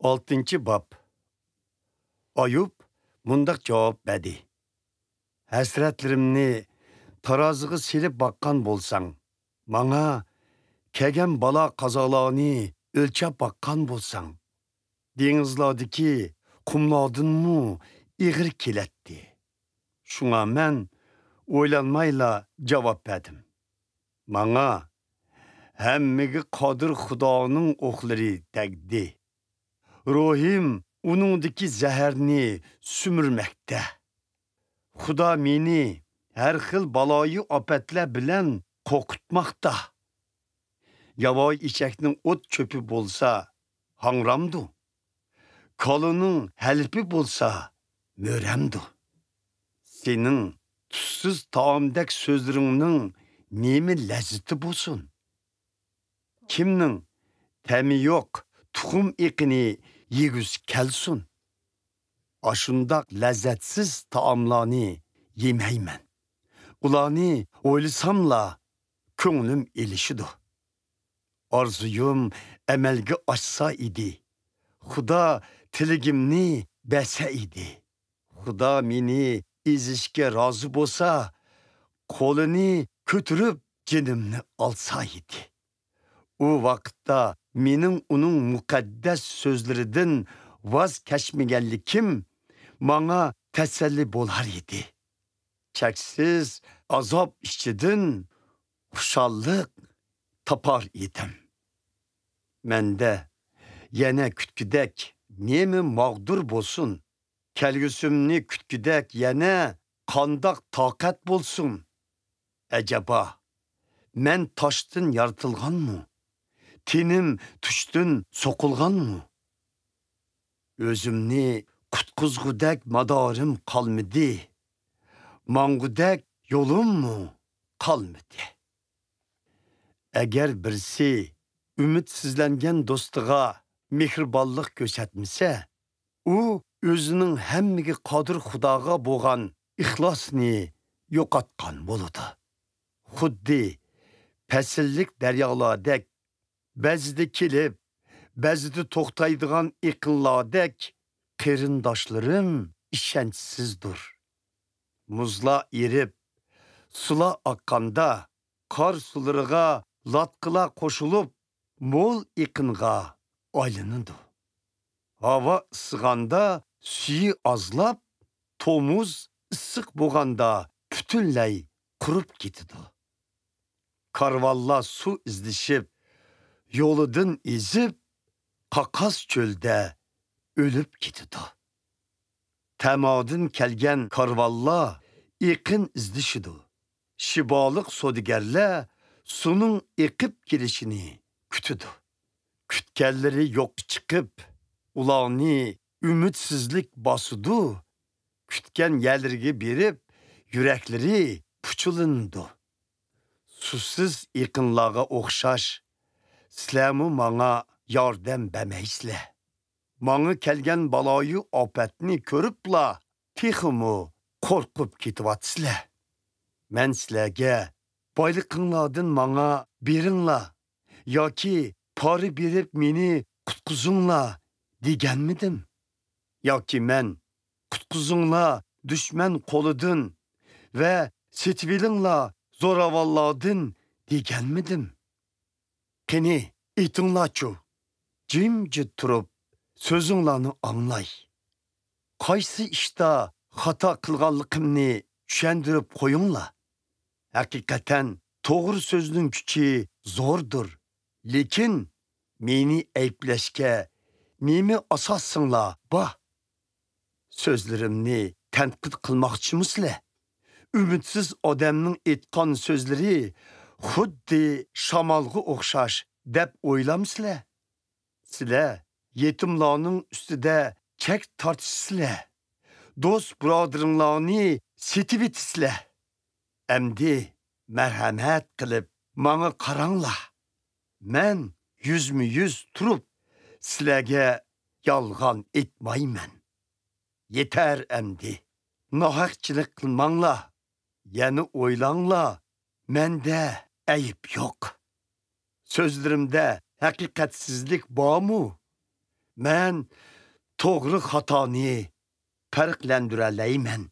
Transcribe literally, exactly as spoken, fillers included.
ئالتىنچى باب. ئايۇب مۇنداق جاۋاب بەردى: ھەسرەتلىرىمنى تارازىغا سېلىپ باققان بولساڭ، ماڭا كەلگەن بالا-قازالارنى ئۆلچەپ باققان بولساڭ، دېڭىزلاردىكى قۇملاردىنمۇ ئېغىر كېلەتتى. شۇڭا مەن ئويلانمايلا جاۋاب بەردىم: ماڭا ھەممىگە قادىر خۇدانىڭ ئوقلىرى تەگدى. روھىم ئۇنىڭدىكى زەھەرنى سۈمۈرمەكتە. خۇدا مېنى ھەر خىل بالايىئاپەتلەر بىلەن قورقۇتماقتا. ياۋايى ئېشەكنىڭ ئوت-چۆپى بولسا ھاڭرامدۇ؟ كالىنىڭ ھەلىپى بولسا مۆرەمدۇ؟ سېنىڭ تۇزسىز تائامدەك سۆزلىرىڭنىڭ نېمە لەززىتى بولسۇن؟ كىمنىڭ تەمى يوق تۇخۇم ئېقىنى يېگۈسى كەلسۇن؟ ئاشۇنداق لەززەتسىز تائاملارنى يېمەيمەن. ئۇلارنى ئويلىساملا، كۆڭلۈم ئېلىشىدۇ. ئارزۇيۇم ئەمەلگە ئاشسا ئىدى. خۇدا تىلىكىمنى بەرسە ئىدى. خۇدا مېنى ئېزىشكە رازى بولسا، قولىنى كۆتۈرۈپ جېنىمنى ئالسا ئىدى. ئۇ ۋاقىتتا مېنىڭ ئۇنىڭ مۇقەددەس سۆزلىرىدىن ۋاز كەچمىگەنلىكىم ماڭا تەسەللى بولار ئىدى. چەكسىز ئازاب ئىچىدىن خۇشاللىق تاپار ئىدىم. مەندە يەنە كۈتكۈدەك نېمە ماغدۇر بولسۇن؟ كەلگۈسىمنى كۈتكۈدەك يەنە قانداق تاقەت بولسۇن؟ ئەجەبا، مەن تاشتىن يارىتىلغانمۇ؟ تېنىم تۇشتىن سوقۇلغانمۇ؟ ئۆزۈمنى قۇتقۇزغۇدەك مادارىم قالمىدى. ماڭغۇدەك يولۇممۇ قالمىدى. ئەگەر بىرسى ئۈمىدسىزلەنگەن دوستىغا مېھرىبانلىق كۆرسەتمىسە، ئۇ ئۆزىنىڭ ھەممىگە قادىر خۇداغا بولغان ئىخلاسىنى يوقاتقان بولىدۇ. خۇددى پەسىللىك دەريالاردەك بەزىدە كېلىپ، بەزىدە توختايدىغان ئېقىنلاردەك قېرىنداشلىرىم ئىشەنچسىزدۇر. مۇزلار ئېرىپ، سۇلار ئاققاندا، قار سۇلىرىغا لاتقىلار قوشۇلۇپ، مول ئېقىنغا ئايلىنىدۇ. ھاۋا ئىسسىغاندا سۈيى ئازلاپ، تومۇز ئىسسىق بولغاندا پۈتۈنلەي قۇرۇپ كېتىدۇ. كارۋانلار سۇ ئىزدىشىپ، يولىدىن ئېزىپ، قاقاس چۆلدە ئۆلۈپ كېتىدۇ. تەمادىن كەلگەن كارۋانلار ئېقىن ئىزدىشىدۇ. شىبالىق سودىگەرلەر سۇنىڭ ئېقىپ كېلىشىنى كۈتىدۇ. كۈتكەنلىرى يوققا چىقىپ، ئۇلارنى ئۈمىدسىزلىك باسىدۇ. كۈتكەن يەرلىرىگە بېرىپ، يۈرەكلىرى پۇچىلىنىدۇ. سۇسىز ئېقىنلارغا ئوخشاش، سىلەرمۇ ماڭا ياردەم بەرمەيسىلەر. ماڭا كەلگەن بالايىئاپەتنى كۆرۈپلا، تېخىمۇ قورقۇپ كېتىۋاتىسىلەر. مەن سىلەرگە، بايلىقىڭلاردىن ماڭا بېرىڭلار ياكى پارا بېرىپ مېنى قۇتقۇزۇڭلار دېگەنمىدىم؟ ياكى مەن، قۇتقۇزۇڭلار دۈشمەن قولىدىن ۋە سېتىۋېلىڭلار زوراۋانلاردىن دېگەنمىدىم؟ قېنى، ئېيتىڭلارچۇ، جىمجىت تۇرۇپ، سۆزۈڭلارنى ئاڭلاي. قايسى ئىشتا خاتا قىلغانلىقىمنى چۈشەندۈرۈپ قويۇڭلار. ھەقىقەتەن، توغرا سۆزنىڭ كۈچى زوردۇر، لېكىن مېنى ئەيىبلەشكە نېمە ئاساسىڭلار بار؟ سۆزلىرىمنى تەنقىد قىلماقچىمۇسىلەر؟ ئۈمىدسىز ئادەمنىڭ ئېيتقان سۆزلىرى خۇددى شامالغا ئوخشاش دەپ ئويلامسىلەر؟ سىلەر يېتىملارنىڭ ئۈستىدە چەك تارتىسىلەر، دوست-بۇرادىرىڭلارنى سېتىۋېتىسىلەر. ئەمدى مەرھەمەت قىلىپ، ماڭا قاراڭلار. مەن يۈزمۇ يۈز تۇرۇپ، سىلەرگە يالغان ئېيتمايمەن. يېتەر ئەمدى. ناھەقچىلىك قىلماڭلار. يەنە ئويلاڭلار، مەندە ئەيىب يوق. سۆزلىرىمدە ھەقىقەتسىزلىك بارمۇ؟ مەن توغرا خاتانى پەرقلەندۈرەلەيمەن.